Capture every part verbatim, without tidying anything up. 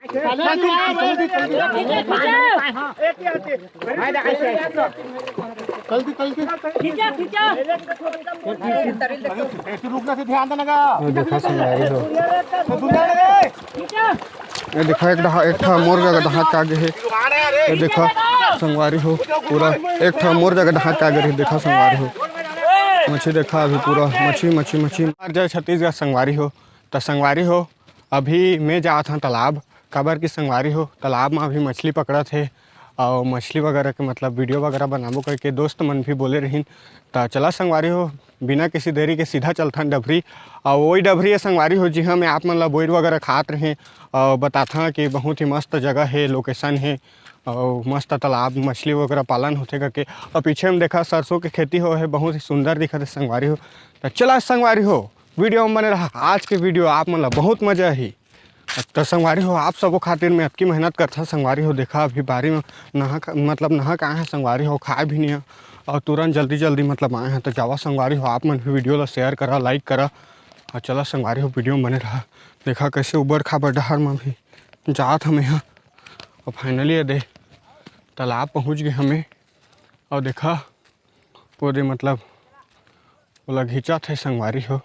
चल दी, चल दी। ऐसे रुकने से ध्यान देना का। ये देखा संगवारी हो। तो दुनिया लगे। ये देखा एक डहा-, एक ठा मोर जगह डहाक के आगे हे। ये देखा संगवारी हो, पूरा एक ठा मोर जगह डहाक के आगे हे। देखा संगवारी हो, मछली देखा अभी पूरा मछली, मछली, मछली। मार जय छत्तीसगढ़ संगवारी हो। त संगवारी हो, अभी मैं जात हंव तालाब, काबर कि संगवारी हो, तालाब म अभी मछली पकड़त हे अउ मछली वगैरह के मतलब वीडियो वगैरह बनाबो करके दोस्त मन भी बोले रहिन। त चला संगवारी हो, बिना किसी देरी के सीधा चलथन डभरी, अउ वही डभरी हे संगवारी हो, जिहां मैं आप मन ला बोइर वगैरह खात रहें अउ बताथंव कि बहुत ही मस्त जगह हे, लोकेशन हे अउ मस्त तालाब, मछली वगैरह पालन होथे करके। अउ पीछे में देखा सरसों के खेती हो हे, बहुत ही सुंदर दिखत हे संगवारी हो। त चला संगवारी हो, वीडियो में बने रहा। आज के वीडियो आप मन ला बहुत मजा आही। त संगवारी हो, आप सबो खातिर मैं अतकी मेहनत करथंव संगवारी हो। देखा अभी बारी में नहा ख-, मतलब नहा के आए हंव संगवारी हो, खाए भी नइ हंव अउ तुरंत जल्दी जल्दी मतलब आए हंव। त जावा संगवारी हो, आप मन भी वीडियो ला शेयर करा, लाइक करा अउ चला संगवारी हो, वीडियो में बने रहा। देखा कैसे उबड़ खाबड़ डहार म भी जात हंव मैं ह। अउ finally ये दे तालाब पहुंच गे हंव मैं। अउ देखा ओ दे मतलब ओला घिंचत हे संगवारी हो।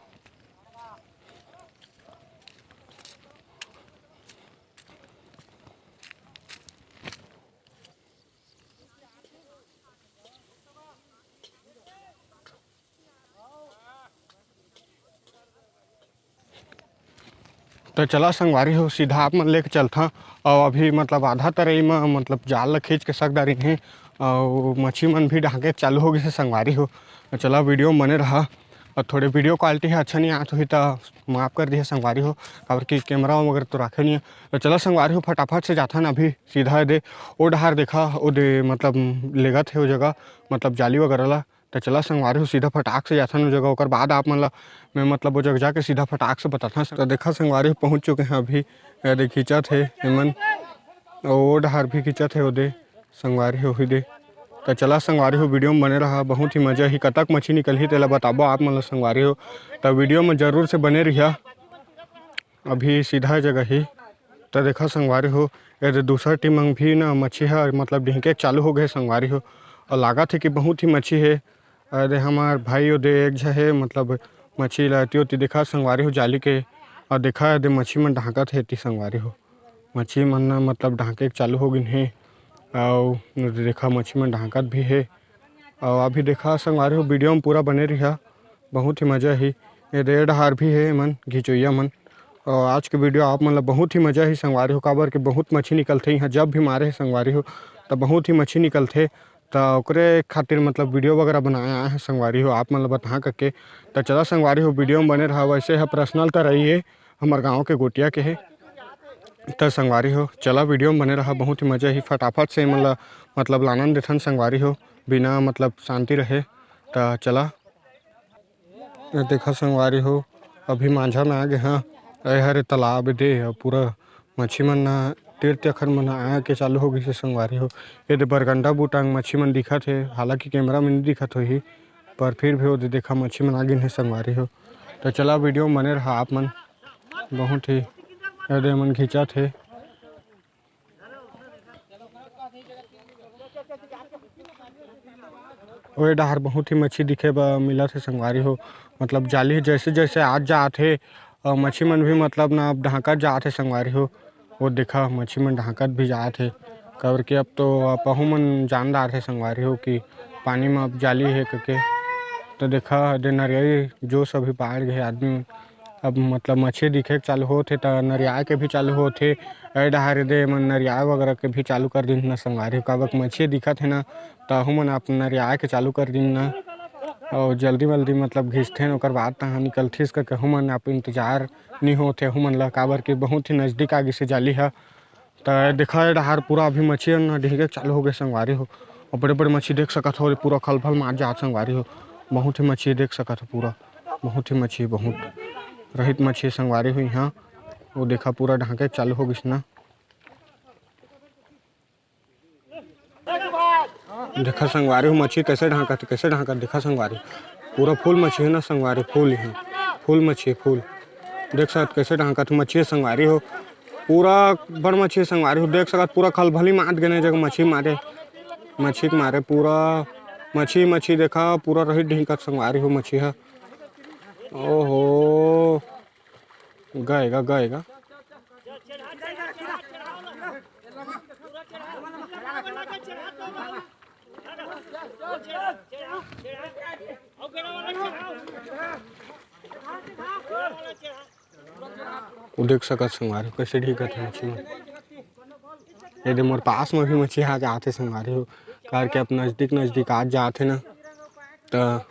त चला संगवारी हो, सीधा आप मन लेके चलथंव। अउ अभी मतलब आधा तरई म मतलब जाल ल खींच के सक डारिन हे अउ मछली मन भी ढांके चालू हो गिस हे संगवारी हो। त चला वीडियो म बने रहा। अउ थोड़े वीडियो क्वालिटी ह अच्छा नइ आत होही त माफ कर दिहा संगवारी हो, काबर कि कैमरा वगैरह तो राखे नइ हे। त चला संगवारी हो, फटाफट से जाथन अभी सीधा दे ओ डहार देखा, ओ दे मतलब लेगत हे ओ जगह मतलब जाली वगैरह ला। त चला संगवारी हो, सीधा फटाक से जाथन ओ जगह, ओकर बाद आप मन ला मैं मतलब ओ जगह जाके सीधा फटाक से बताथन। त देखा संगवारी हो, पहुंच चुके हंव अभी। ये दे खींचत हे एमन, अउ ओ डहार भी खींचत हे ओ दे संगवारी हो, ओही दे। त चला संगवारी हो, वीडियो में बने रहा, बहुत ही मजा ही। कतक मछली निकलही तेला बताबो आप मन ला संगवारी हो, त वीडियो में जरूर से बने रहिहा। अभी सीधा जगह ही। त देखा संगवारी हो, एदे दूसर टीम म भी ना मच्छी ह मतलब ढींके चालू हो गे संगवारी हो, अउ लागत हे कि बहुत ही मच्छी हे। अरे हमार भाई ओदे एक झ हे मतलब मच्छी ला एती ओती देखा संगवारी हो जाली के, अउ देखा एदे मच्छी मन ढांकत हे एती संगवारी हो, मच्छी मन ना मतलब ढांके के चालू हो गिन हे, अउ देखा मच्छी मन ढांकत भी हे। अउ अभी देखा संगवारी हो, वीडियो में पूरा बने रहिहा, बहुत ही मजा ही। ये दे डहार भी हे मन घिचोइया मन। अउ आज के वीडियो आप मन ला बहुत ही मजा ही संगवारी हो, काबर के बहुत मच्छी निकलथे इहाँ, जब भी मारे हे संगवारी हो त बहुत ही मच्छी निकलथे, त ओकरे खातिर मतलब वीडियो वगैरह बनाए आए हैं संगवारी हो, आप मन ला बताहा करके। त चला संगवारी हो, वीडियो में बने रहा। वैसे ह पर्सनल त रही है, हमर गाँव के गोटिया के हे। त संगवारी हो, चला वीडियो में बने रहा, बहुत ही मजा ही। फटाफट से एमन ला मतलब लानन देथन संगवारी हो, बिना मतलब शांति रहे। त चला, ये देखा संगवारी हो, अभी मांझा में आ गे हाँ। ए हरे तालाब दे, अउ पूरा मच्छी मन ना तीर तखर मन आए के चालू हो गइसे संगवारी हो। ये दे बरगंडा बूटा म मच्छी मन दिखत हे, हालांकि कैमरा में नहीं दिखत होही, पर फिर भी ओदे देखा मच्छी मन आ गिन हे संगवारी हो। त चला वीडियो में बने रहा आप मन, बहुत ही ये दे मन खींचत हे। ओए डहार बहुत ही मच्छी दिखे बर मिलत हे संगवारी हो, मतलब जाली जैसे जैसे आज जात हे, अउ मच्छी मन भी मतलब ना अब ढांकत जात हे संगवारी हो। वो देखा मच्छी मन ढांकत भी जात हे, काबर के अब तो पहू मन जान डार हे संगवारी हो कि पानी में अब जाली हे करके। तो देखा दे नरियाई जोश अभी पाड़ गए आदमी मन। अब मतलब मछली दिखे के चालू होत हे, त नरियाए के भी चालू होत हे। ए डहार दे मन नरियाए वगैरह के भी चालू कर दिन न संगवारी हो, काबर के मछली दिखत हे ना, त अहू मन आप नरियाए के चालू कर दिन न। अउ जल्दी-वल्दी मतलब घिसथे न, ओकर बाद तहाँ निकलथिस करके अहू मन आप इंतजार नी होत हे अहू मन ला, काबर के बहुत ही नजदीक आ गिसे जाली ह। त देखा, ए डहार पूरा अभी मछली न ढीगे चालू हो गए संगवारी हो। अउ बड़े-बड़े मछली देख सकत हो, पूरा खलफल मार जात संगवारी हो। बहुत ही मछली देख सकत हो पूरा, बहुत ही मछली, बहुत रहित मछली संगवारी हो इहाँ। वो देखा, पूरा ढांके चालू हो गिस ना। देखा संगवारी हो, मछली कैसे ढांकत, कैसे ढांकत, देखा संगवारी, पूरा फुल मछली है ना संगवारी, फुल ही, फुल मछली, फुल। देख सकत कैसे ढांकत मछली है संगवारी हो। पूरा बड़ मछी हे संगवारी हो, देख सकत पूरा खलभली मात गेने जगह मछी मारे, मछी के मारे पूरा मछी, मछी देखा पूरा रही ढींकत संगवारी हो मछी ह। ओहो, गएगा, गएगा। वो देख सकत संगवारी हो, कैसे ढीकत हे मछी मन। ये दे मोर पास में भी मछी आ जात हे संगवारी हो, करके अब नजदीक नजदीक आ जात हे ना, त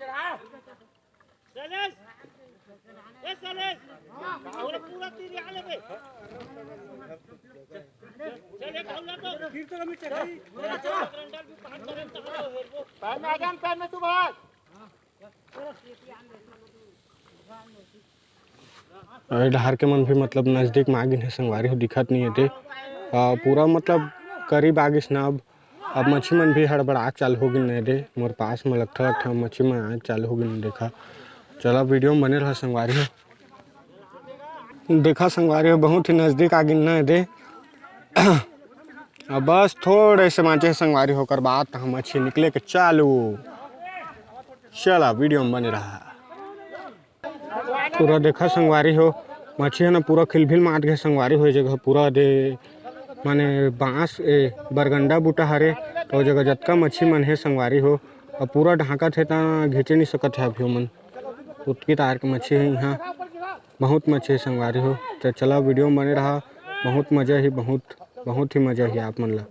पैर में आ जा, पैर में तू बाहर। ए डहर के मन भी मतलब नजदीक में आ गिन हे संगवारी हो, दिखत नहीं हे ते। आ, पूरा मतलब करीब आ गिस ना। अब अब मछी मन भी हड़बड़ाक चालू हो गिन हे दे। मोर पास में लगथा लगथा मछी मन आए चालू हो गिन, देखा। चला वीडियो में बने रहा संगवारी हो। देखा संगवारी हो, बहुत ही नजदीक आ गिन हे दे। अब बस थोड़े से बांचे हे संगवारी हो, ओकर बाद तहाँ मछी निकले के चालू। चला वीडियो में बने रहा। पूरा देखा संगवारी हो, मछी ह ना पूरा खिलभिल मात गे संगवारी हो। ए जगह पूरा दे माने बांस, ए, बरगंडा बूटा हरे, तो ओ जगह जतका मछी मन हे संगवारी हो, अब पूरा ढांकत हे, ता घींचे नहीं सकत हे अभी ओमन, उतकी तार के मछी हे इहाँ, बहुत मछी हे संगवारी हो। तो चला वीडियो में बने रहा, बहुत मजा ही, बहुत बहुत ही मजा ही आप मन ला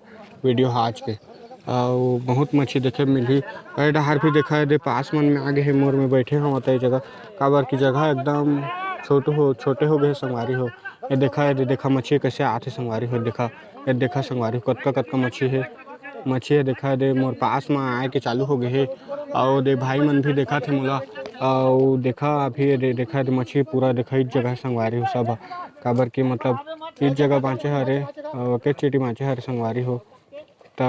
वीडियो ह आज के, अउ बहुत मछी देखे मिलही। ए डहार भी देखा, ए दे पास मन में आगे हे, मोर में बैठे हव त ए जगह, काबर की जगह एकदम छोटू हो, छोटे हो गए संगवारी हो। ए देखा, ए दे देखा मछी कैसे आथे संगवारी हो, देखा, ए देखा संगवारी हो, कतका कतका मछी हे, मछी हे देखा, ए दे मोर पास में आए के चालू हो गए हे, अउ दे भाई मन भी देखा थे मोला, अउ देखा अभी ए दे देखा, ए दे मछी पूरा देखा, इस जगह संगवारी हो सब, काबर की मतलब इस जगह बांचे हरे, अउ के चीटी बांचे हरे संगवारी हो। त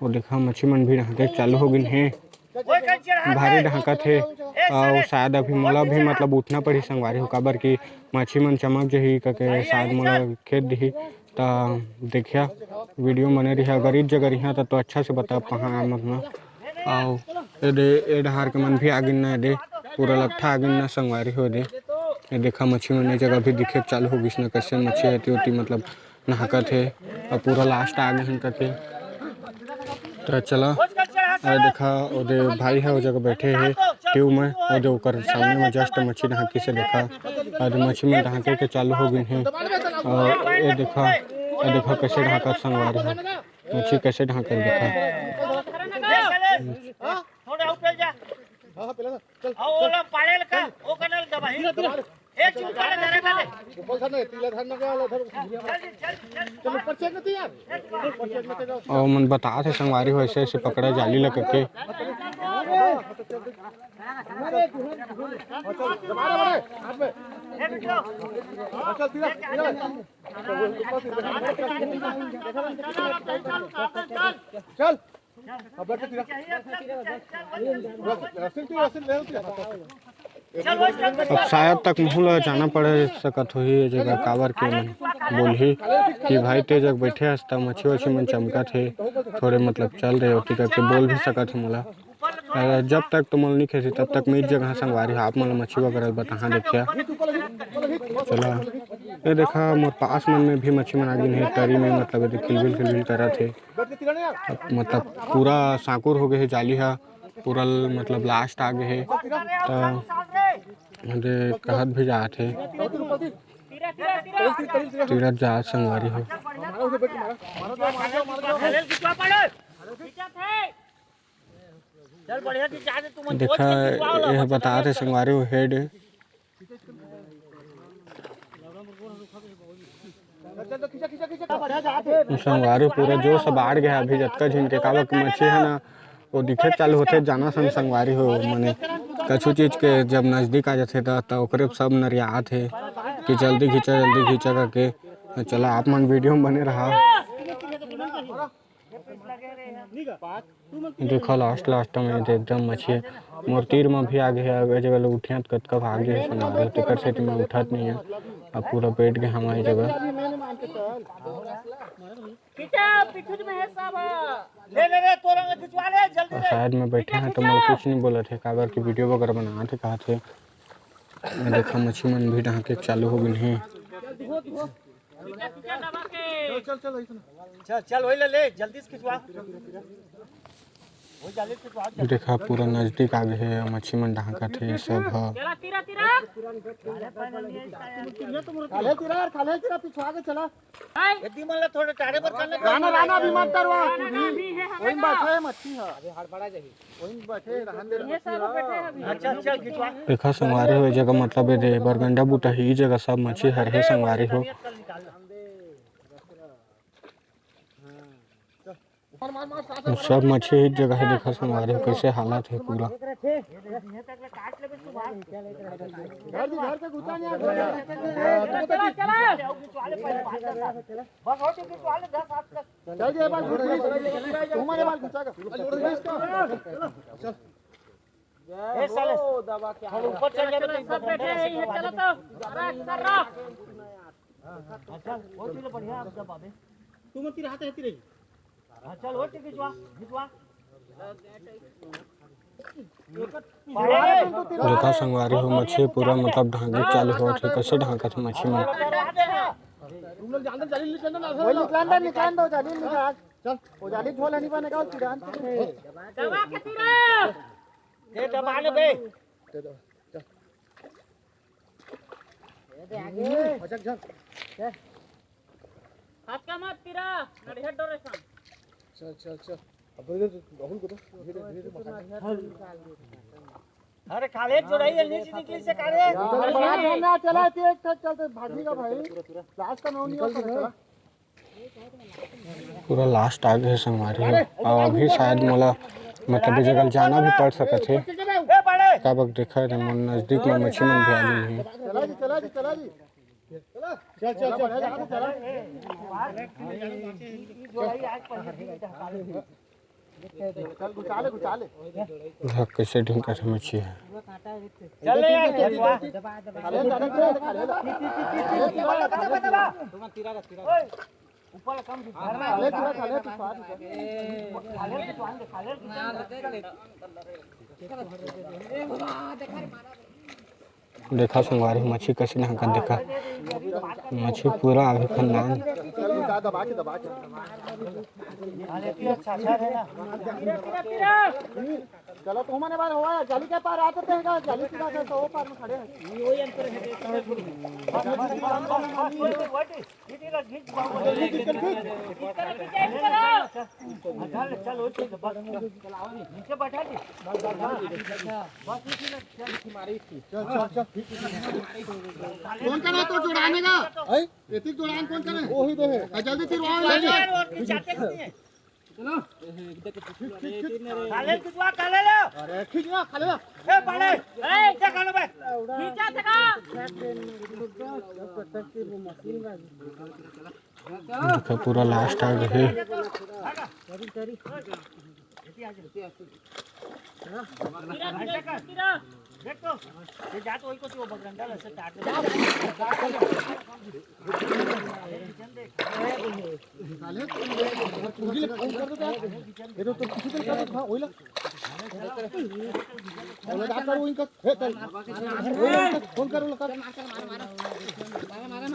वो देखा, मछी मन भी ढांके चालू हो गिन हे, भारी ढांकत हे। अउ शायद अभी मोला भी मतलब उठना पड़ही संगवारी हो, काबर की मछी मन चमक जही कके शायद मोला खेद दिही। त देखिया, वीडियो बने रही, अगर इस जगह रही त तो अच्छा से बता पहा मतलब। अउ ए दे, ए डहार के मन भी आ गिन ना, ए दे पूरा लट्ठा आ गिन ना संगवारी हो दे। ए देखा, मछी मन ए जगह भी दिखे चालू हो गिस ना, कैसे मछी एती ओती मतलब नहाकत हे, अउ पूरा लास्ट आ गे हन कथे। त चला, ए देखा, ओदे भाई हे, ओ जगह बैठे हे ट्यूब में, ओदे ओकर सामने में जस्ट मछी ढांकी से देखा, अउ मछी में ढांके के चालू हो गिन हे। अउ ए देखा, ए देखा कैसे ढांकत संगवारी हो, मछी कैसे ढांकत देखा। थोड़ा ऊपर जा। हाँ, हाँ, पहले ना। चल, आओ, चल। ओला पाड़े ल का, चल। ओ कनल दबाही। तीला, तीला। ए, चुप कर, धरे का ले। ऊपर धर ना, तीला धर ना, क्या वाला धर। चल, चल, चल। चल, ऊपर चेक नहीं यार। ऊपर चेक नहीं जाओ। अउ मन बतात हे संगवारी हो, ऐसे ऐसे पकड़ा जाली लगा के। हाँ, चल, दबा रहे, बड़े, हाथ में। हाँ, चल, तीला, तीला। चल। अब बैठ के तीरा। रसिल, तू रसिल ले, तू। अब शायद तक महू ला जाना पड़ सकत होही ये जगह, काबर के मन बोलही कि भाई ते जग बैठे हस त मछी वछी मन चमकत हे, थोड़े मतलब चल रहे होती करके बोल भी सकत हे मोला। अ, जब तक तो मोला नहीं खेसी तब तक मैं इस जगह संगवारी हो, आप मन ला मछी वगैरह बताहा देखिया। चला, ये देखा मोर पास मन में भी मछी मन आ गिन हे तरी में, मतलब ये खिलबिल खिलबिल करत हे। अब मतलब पूरा सांकुर हो गए हे जाली हा, पूरा ल-, मतलब लास्ट आ गए हे, त एदे कहत भी जात हे, तीरथ जात संगवारी हो। देखा, ये बतात हे संगवारी हो, हेड संगवारी पूरा जोर से बाढ़ गया अभी, जतका झिन के काबर के मछली है ना, वो दिखे चालू होथे, जाना सन संगवारी हो, मने कछु चीज के जब नजदीक आ जाथे त, त ओकरे सब नरियात हे कि जल्दी खींचा, जल्दी खींचा करके। त चला, आप मन वीडियो में बने रहा। देखो लास्ट, लास्ट में तो एकदम मछली मोर तीर में भी आ गए हे, अगर जगह ले उठिया त कतका भाग जाए संगवारी हो, तेकर सेती मैं उठत नहीं है। अब पूरा बैठ गए हमारी जगह। खींचा, पीछू में है सब। ले, ले, ले, तोरा में खिंचवा ले, जल्दी और ले। साइड में बैठे हैं तो मोला कुछ नहीं बोलत हे, काबर कि वीडियो वगैरह बनात हे, कहत हे। ये देखा, मछली मन भी ढांके चालू हो गए हैं। खींचा, खींचा, दबा के। चल, चल, चल, ऐसे ना। चल, चल, वही ले, ले, जल्दी से खिंचवा। देखा, पूरा नजदीक आ गए हे, मछली मन ढांकत हे सब ह। खाले तीरा, खाले तीरा, पिछुआ के चला। यदि मन ला थोड़ा टारे बर करना राना, राना भी मत डरवा, तू भी। वही बैठे है मछली ह। अबे हड़बड़ा जाही। वही बैठे, रहन दे मछली ह। चल, चल, खिंचवा। देखा संगवारी हो, ये जगह मतलब ये दे, बरगंडा बूटा ही, ये जगह सब मछली हर हे संगवारी हो। सब मछली एक जगह हे, देखा संगवारी हो, कैसे हालत हे पूरा। ऊपर चल जाबे तो सब बैठे हैं, ये चलो तो। अरे, अंदर रहो। अच्छा, वो चीज बढ़िया, आप दबा दे। तू मत, तेरे हाथ है, तेरे। हाँ, चल, हो, ठीक, खिंचवा, खिंचवा। देखा संगवारी हो, मछली पूरा मतलब ढांके चालू होत हे, कैसे ढांकत हे मछली मन। तुम लोग जान दो, जाली निकाल दो ना। वो निकाल दो, निकाल दो, जाली निकाल। चल। वो जाली झोल नहीं बनेगा, वो चिरान। दबा के तीरा। दे दबा ले बे। दे दो। चल। ये दे आगे। भजक जा। चल। हाथ का मत तीरा, नड़िया डोरे सन। चल, चल, चल। अब धीरे धीरे, राहुल को तो धीरे धीरे, धीरे धीरे मत। अरे, खाले जोड़ाई, जल्दी से निकली से काले। अरे, बड़ा ध्यान ना चला, तू एक ठक चलते भागेगा भाई। लास्ट का नाम नहीं होता, चला। पूरा लास्ट आ गए संगवारी हो। और अभी शायद मोला मतलब ये जगह जाना भी पड़ सकत हे, काबर देखा रे, मोर नजदीक में मछली मन भी आ गई हे। चला जी, चला जी, चला जी। चल, चल, चल। चल, घुचा ले, घुचा ले। देख, कैसे ढींगत हे मछली ह। चल ले यार, चल, वाह। खा ले, खा ले, खा ले, खा ले। दबा, दबा, दबा, दबा। ओए, ऊपर कम से खा ले, खा ले, तू खा, तू खा। खा ले, खा ले, खा ले। देखा संगवारी, मछली कैसे ढांकत, देखा मछली पूरा अभी खानदान। चलो, तुम मने बार हुआ है, जाली के पार आते थे, जाली के पास है, तो वो पार में खड़े हैं। नीचे बैठा जी। बस, बस, बस। चल, चल, चल। कौन करा तो जुड़ाने का? हैं? ऋतिक जुड़ान कौन करा? वही तो है। आ, जल्दी फिर वहाँ ले चल। चलो। काले खिंचवा, काले ले। अरे, खींच ना, काले ले। ए, पाले। ए, क्या काले बे? खींचा तका। देखो, पूरा लास्ट आ गए। देख तो, ये जा तो वही को, वो बगरंडा ले से काट दे। ये तो, तो किसी को कर दे, हाँ, वही ला। वो लगा कर वो इनका, हे, कर। वो इनका फोन कर, वो लगा।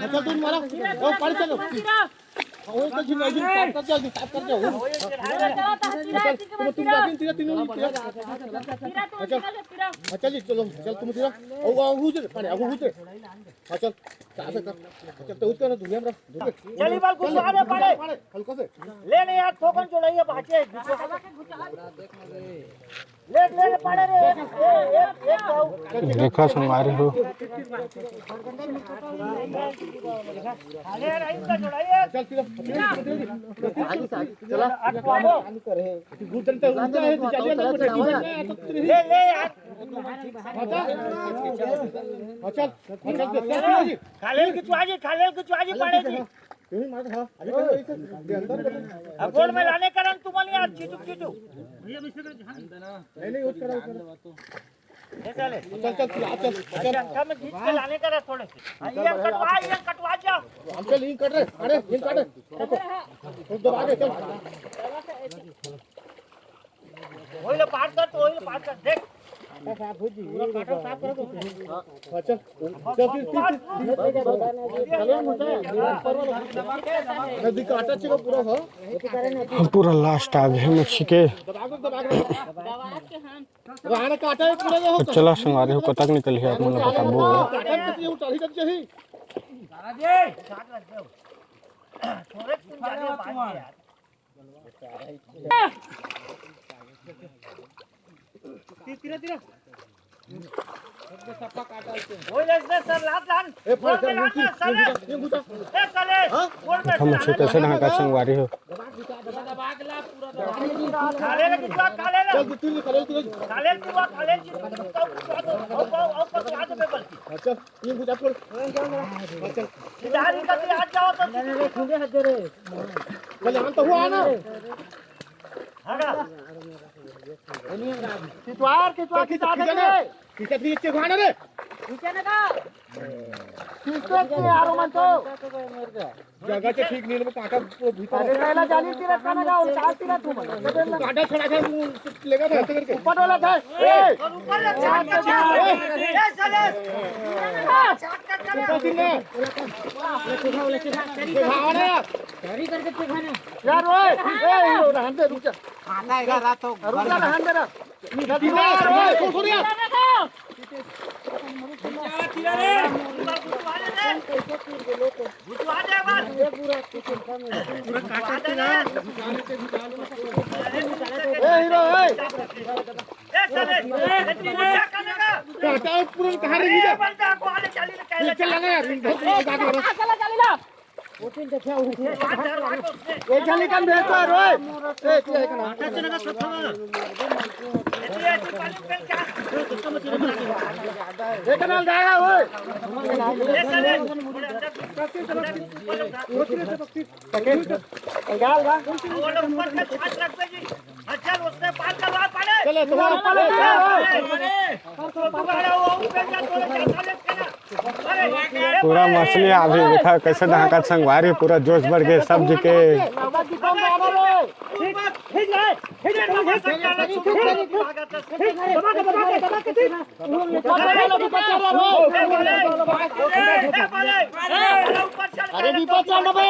अच्छा, तुम मारो। वो पार चलो। हाँ, वो इनका जिन, जिन, साफ कर जाओ, साफ कर जाओ। चल, तुम, तुम बाकी तीन, तीनों नहीं किया। अच्छा, अच्छा जी, चलो, चल तुम तीन। ओ, ओ, हुजर, पानी, ओ, हुजर। हाँ, चल, चल, चल, चल, तो उसका ना दुनिया में रख, दुनिया में। चल, ये बाल घुसा दे, पाड़े। हल्का से। ले नहीं यार, थोकन जोड़ाइए, बाचे। ले, ले, ले, पाड़े रे। ए, एक, एक भाव। देखा संगवारी हो। अरे यार, इनका जोड़ाइए। चल, चल, चल। आगे से आगे। चला। अटकाओ। तू भूत जनता ऊंचा है, तू चलिए ना, चला, चला, चला। ले, ले यार। अच्छा, अच्छा, अच्छा, अच्छा। खालेल की चुआजी, खालेल की चुआजी पड़ेगी। यही मार, हाँ। अभी तो इसे अंदर कर। अब गोल में लाने का रंग तुम्हारे यार, चीचू, चीचू। नहीं, नहीं, उठ करा, उठ करा। चल, चल, चल, चल, चल। अच्छा, हम खींच के लाने का रे थोड़े से। हाँ, ये कटवा, ये कटवा जा। हम चल, ये कट रे, अरे, ये कट रे। रुक, रुक, दबा दे, चल। वही ले पार कर, तो वही ले पार कर, देख। पूरा काटा साफ कर दो। हाँ, चल। चल, फिर, फिर, फिर, फिर। नदी काटा चिका पूरा हो। हम पूरा लास्ट आ गए मच्छी के। दबा दो, दबा दो। तो चला संगवारी हो, कतक निकली है, आप मन ला बताबो। देखा मछली कैसे ढांका संगवारी हो। खिचवार, खिचवार, खिचवार, खिचवार, खिचवार। खींचत नहीं, इतने घाने रे। खींचे ना का? खींचते इतने यारो मन तो। जगह तो ठीक नहीं है, वो कांटा वो भीतर अरे, पहला जाली तीरथ का ना का, उनका तीरथ तुम। कांटा छड़ा था, वो लेगा था, ऐसे करके। ऊपर वाला था। ए! और ऊपर ले, छाट कर चला। ए! ए, चले। छाट कर चले। ऊपर से ले। ये भाव ना। यार, ओए, ए, हीरो, रहन दे, रुक जा। आता है, रात हो। रुक जा, रहन दे ना। काटा पूरा कहाँ रही है? चल लगा यार, बहुत लगा दे। एक झन निकल भेज तो रे। ए, तू एक ना। एक ना जाए ओए। गाल बा। चले, तुम्हारा ऊपर ले। पूरा मछली अभी देखा कैसे ढांका संगवारी, पूरा जोश बढ़ गए सब जी के। अरे विपत चल ना बे।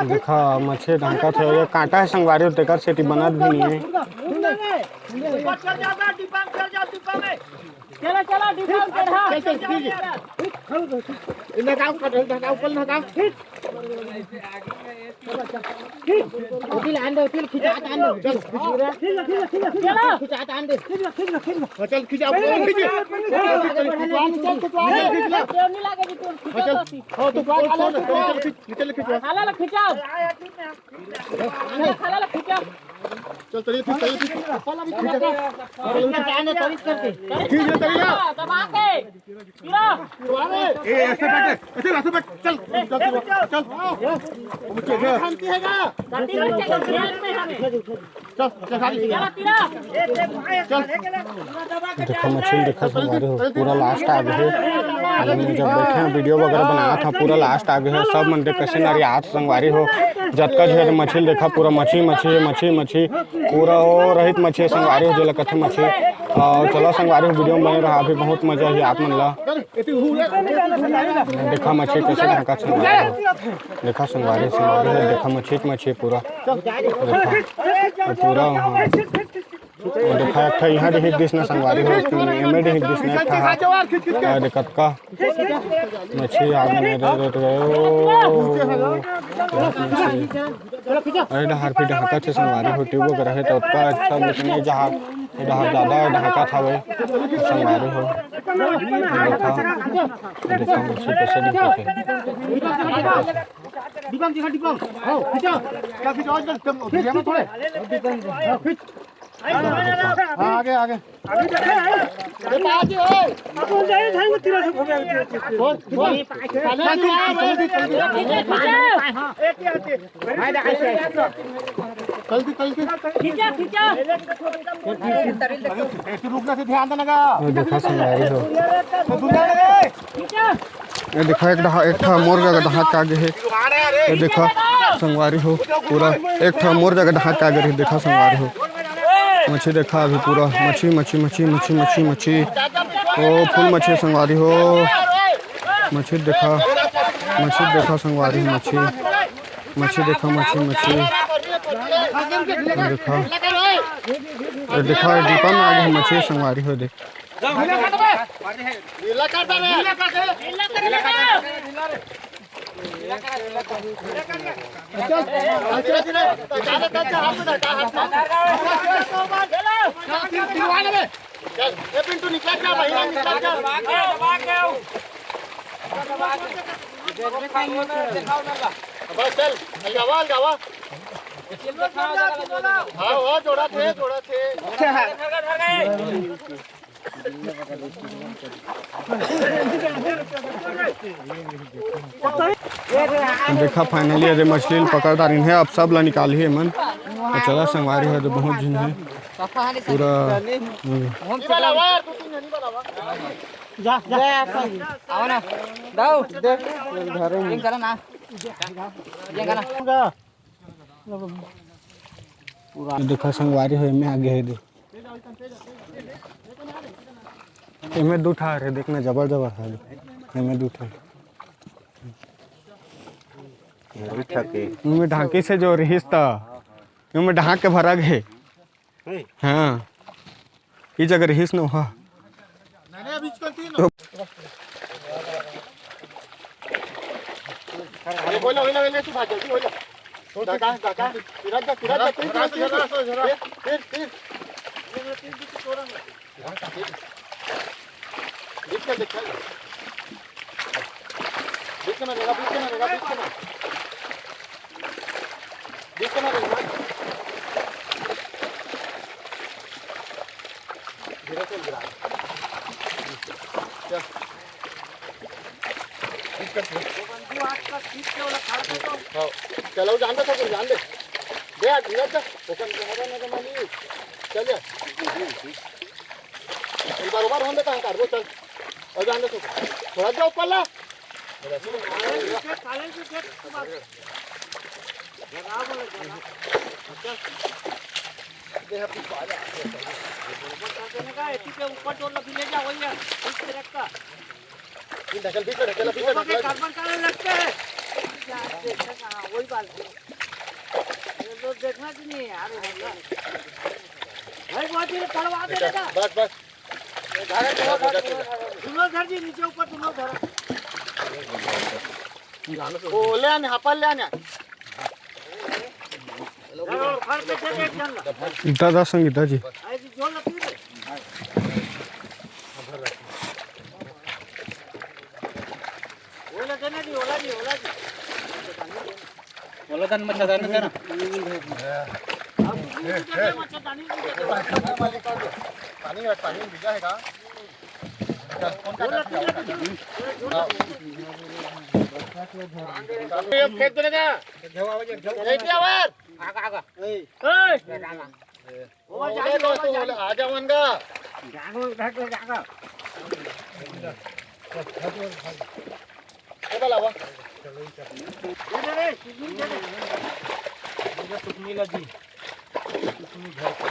देखा मछली ढांका थे, ये कांटा है संगवारी, तेकर सेती बनत भी नहीं है। चला, चला, डिब्बा में चढ़ा। चल, चल, ठीक है। लगाओ, कटल लगाओ, ऊपर लगाओ। उतिल आन दे, उतिल खिंचात आन दे, उतिल। चला। खिंचात आन दे। हाँ, चल, खिंचाओ, खींच। खिंचवा, खिंचवा, खिंचवा। हाँ, तो खींच, खींच, खींच। नीचे ले खिंचवा। हाला ला खिंचाओ। हाला ला खिंचाओ। चल, चलिए, ठीक, चलिए, ठीक। खींच ले, चलिए। दबा के। ए, ऐसे बैठ, ऐसे, ऐसे बैठ, चल, चल, चल, चल। शांति है क्या? चल, चल, चल, चल। देखो, मछली देखा संगवारी हो, पूरा लास्ट आ गए है। आदमी जब बैठे हैं, वीडियो वगैरह बनाया था, पूरा लास्ट आ गए है। सब मन देख कैसे नरियात संगवारी हो, जतका झेर मछली देखा, पूरा मछली, मछली, मछली, मछली, पूरा ओ रहित मछली संगवारी हो, जेला कथे मछली। और चलो संगवारी हो, वीडियो में बने रहा, अभी बहुत मजा ही आप मन ला। देखा मछली कैसे ढांका संगवारी हो। देखा संगवारी, संगवारी हो, देखा मछली, मछली पूरा। देखा, पूरा, हाँ। देखा, एक ठो यहाँ दिख दिस ना संगवारी हो, एमे दिख दिस ना था। देखा का मछली आ गए रे, रे, रे, ओ। अरे डहार फिर ढांका थे संगवारी हो, ट्यूब वगैरह है तो ओतका अच्छा, लेकिन ये जहाँ, ये डहार ज्यादा ढांका था वही संगवारी हो। देखा, देखा मछली कैसे दिखते। दीपक जी, दीपक, आओ, खींचो। क्या खींचो, आज कल तुम वीडियो में थोड़े। हाँ, खींच। हाँ, आगे, आगे। अभी देखे हैं। अरे, पाँच ही है। अपन जाइए, धान को तीन सौ घूमे। बोल, बोल। चल, चल, चल, चल, चल। हाँ, एक ही आते। जल्दी, जल्दी। खींचा, खींचा। अरे, ऐसे रुकना से ध्यान देना का। ये देखा संगवारी हो। तो दुनिया में खींचा। ये देखा एक डहा-, एक ठा मोर जगह डहाक के आगे हे। ये देखा संगवारी हो, पूरा एक ठा मोर जगह डहाक के आगे हे। देखा संगवारी हो, मछली देखा अभी पूरा मछली, मछली, मछली। ओ, फुल मछली संगवारी हो, मछली देखा, मछली देखा संगवारी हो, मछली। मछली देखा, मछली, मछली। ये देखा, ये देखा, ये डीपा में आ गया मछली संगवारी हो, देख। चल, ए पिंटू, निकल जा भाई, निकल जा। बस चल, अलगावा, अलगावा। हाँ, हाँ, जोड़ा थे, जोड़ा थे। देखा, finally अरे मछली ल पकड़ डारिन हे, अब सब ला निकालही एमन। अउ चला संगवारी हो, तो बहुत झिन हे, पूरा, हम्म। जा, जा। आओ ना। दाऊ। देख, घर में। ये करो ना। ये करो ना। पूरा देखा संगवारी हो, एमे आगे हे दे। एमे दू ठा रे, देखना जबर जबर हे। एमे दू ठा। एमे ढांकी से जो रिहिस त, एमे ढांक के भरा गे। हाँ। ई जगह रहिस न ओहा। अरे, बोला, बोला, बोला, तू भाग, जल्दी बोला। दादा, दादा, फिर जा, फिर जा, फिर, फिर, फिर, फिर, फिर। बीच में देख, बीच में रहेगा, बीच में रहेगा, बीच में। बीच में रहेगा। धीरे से गिरा। चल। बीच कर दे। हाँ। चलो, जान दे, सब जान दे। दे यार, धीरे से। ओपन कैमरा ना जमा नहीं। चल यार। एक बार ओवर होने देता हूँ, काट वो, चल। और जान दे, सब। थोड़ा जाओ, ऊपर ला। ऊपर जोर लगी, ले जा, वही है, ठीक से रखता। ढकेल, पीछे ढकेल, पीछे ढकेल। कार्बन का लगता है। हाँ, वही बात है। ये तो देखना कि नहीं यार, ये वाला। भाई, बहुत ही खड़वा दे बेटा, बेटा। बस, बस। धर जी, नीचे ऊपर तुम लोग धरो। ओ, ले आने, हापल ले आने। दादा संगीता जी। ओला दन मच्छरदानी दे ना। पानी है, पानी में भीजा है का? कौन का काट दिया? ये फेंक देने का। जल्दी आवर। आगा, आगा। ए। ओले तो, ओले, आ जा मन का। जागो, उधर तो जागो। ए, बलावा। सुकनी लगी। सुकनी घर का।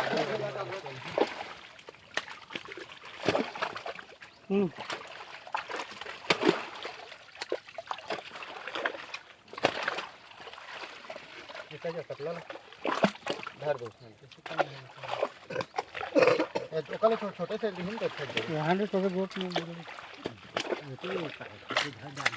हम्म। ये क्या, क्या पतला ना? धर दो। ये तो कल छो-, छोटे से लिहिन तो फेंक दे। यहाँ ले तो गोट में ये तो धर डाल।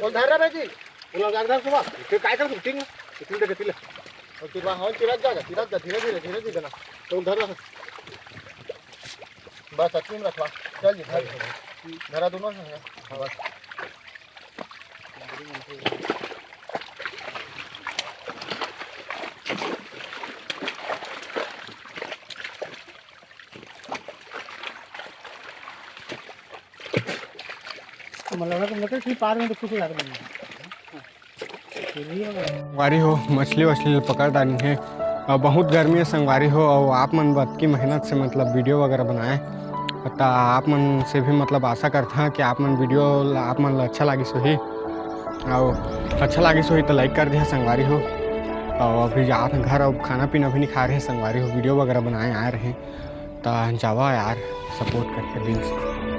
बोल धर रहा भाई जी। बोला जाग धर सुबह। फिर काय कर तू? ठीक ना? इतनी देर के तिले। और तिरवा, हाँ, तिरत जा, तिरत जा, धीरे, धीरे, धीरे, धीरे ना। तो धर रहा। बस, अतनी में रखवा। चल जी, धर। धरा दोनों से। हाँ, बस। मतलब, मतलब कि पार में तो कुछ याद नहीं है। संगवारी हो, मछली वछली पकड़ डाली है। अउ बहुत गर्मी है संगवारी हो, अउ आप मन अतकी मेहनत से मतलब वीडियो वगैरह बनाए, त आप मन से भी मतलब आशा करता कि आप मन वीडियो ला, आप मन ला अच्छा लागिस होही, अउ अच्छा लागिस होही तो लाइक कर दिहा संगवारी हो। अउ अभी जात हन घर, अब खाना पीना भी नहीं खा रहे संगवारी हो, वीडियो वगैरह बनाए आए रहे, त जावा यार, सपोर्ट करके दिल से।